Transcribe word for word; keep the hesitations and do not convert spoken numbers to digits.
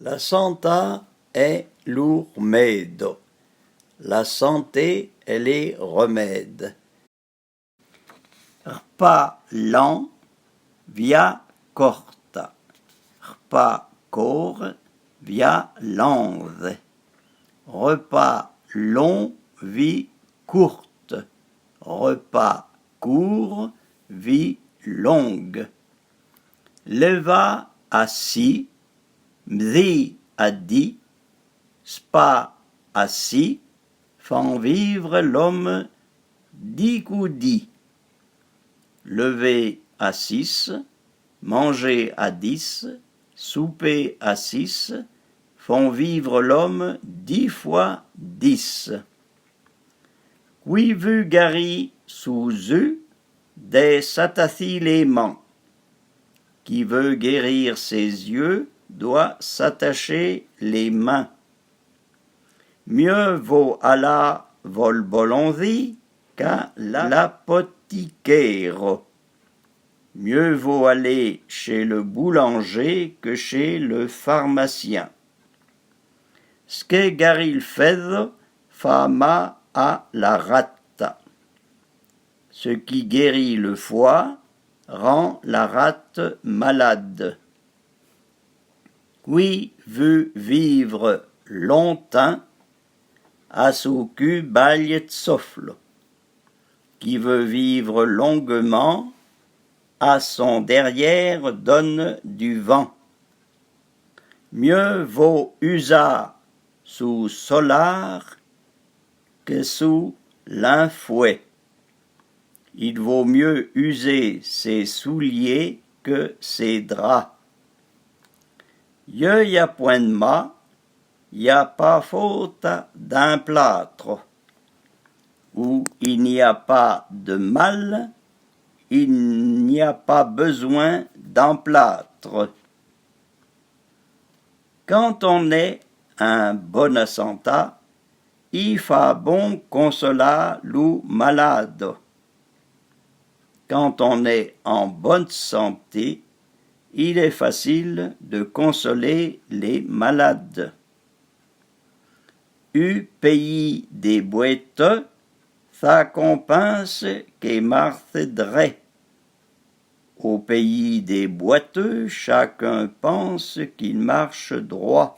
La santâ è lo rmédo. La santé et les remèdes. Rpa lan, via korta. Rpa kor, via lanze. Repas long, vie courte. Repas court, vie longue. Leva a si, mzi a di, spa a si, fan vivre l'homme di kou di. Lever à six, manger à dix, souper à six, font vivre l'homme dix fois dix. Qui vu gari sou zu dè s'atassi lé man. Qui veut guérir ses yeux doit s'attacher les mains. Mieu vô alâ vo l'bolonzi qu'a l'apotikèro. Mieux vaut aller chez le boulanger que chez le pharmacien. S'ke gari l'fèzo fa mâ a la rata. Ce qui guérit le foie rend la rate malade. Qui vu vivre lontin a sou ku balye d'soflo. Qui veut vivre longuement a son derrière donne du vent. Mieu vô uzâ sou solâr ke sou linfouè. Il vaut mieux user ses souliers que ses draps. Yeu y a pwin d'mâ, y a pâ fôta d'in plâtro. Où il n'y a pas de mal, il n'y a pas besoin d'un plâtre. Kan on è in bona santâ, i fâ bon konsolâ lo malâdo. Quand on est en bonne santé, il est facile de consoler les malades. U pèyi dè bwèteu, sâkon pinse ke marse drè. Au pays des boiteux, chacun pense qu'il marche droit.